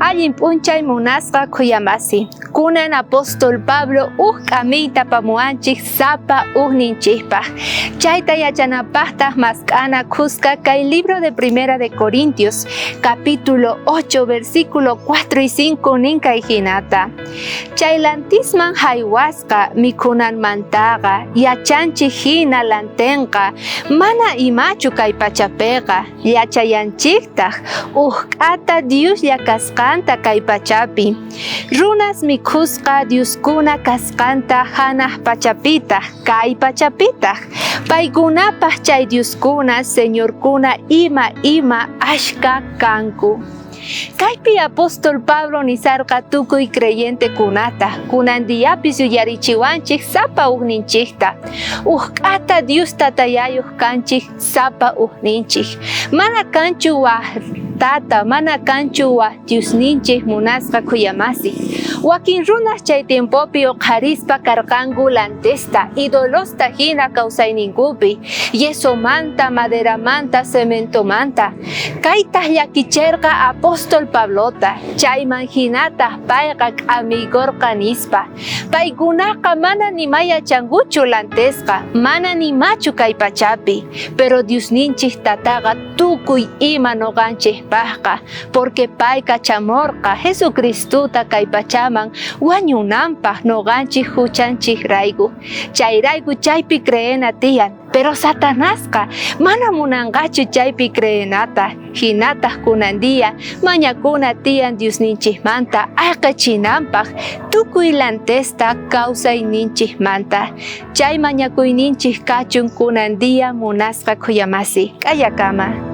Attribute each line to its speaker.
Speaker 1: Allin p'unchay munasqa khuyamasi. Kunan apóstol Pablo uj k'amiyta apamuwanchej sapa ujninchejpaj. Chayta yachanapajtaj mask'ana khuska kay libro de Primera de Corintios, capítulo 8, versículo 4 y 5 nin kay jinata. Chay lantisman jaywasqa mikhunanmantaqa yachanchej jina lantenqa mana imachu kay pachapeqa, yachayanchejtaj uj k'ata Dioslla kasqanta kay pachapi. Runas mikhusqa dioskuna kasqanta janaj pachapitaj, kay pachapitaj. Paykunapaj chay dioskuna, señorkuna ima ima ashkha kanku. Kaypi apóstol Pablo nisarqa tukuy creyentekunata, kunan diapis yuyarichiwanchej sapa ujninchejta. Uj k'ata Dios Tatayayoj kanchej sapa ujninchej. Mana kanchu waj tata, mana kanchu waj Diosninchej munasqa khuyamasi. Wakin runas chay tiempopi oqharispa karqanku lantesta, idolosta jina kawsayninkupi, yesomanta, maderamanta, cementomanta. Kaytaj llakicherqa apóstol Pablota, chayman jinataj payqa k'amiykorqa nispa. Paykunaqa mana nima yachankuchu lantesqa, mana nimachu kay pachapi, pero Diosninchej Tataqa tukuy ima noqanchejpajqa, porque pay kachamorqa Jesucristota kay pachaman wañunanpaj noqanchej juchanchejrayku. Chayrayku chaypi creena tiyan. Pero Satanasqa mana munanqachu chaypi creenata, jinataj kunan día mañakuna tiyan Diosninchejmanta ayqechinanpaj tukuy lantesta kawsayninchejmanta. Chay mañakuyninchej kachun kunan día munasqa khuyamasi. K'ayakama.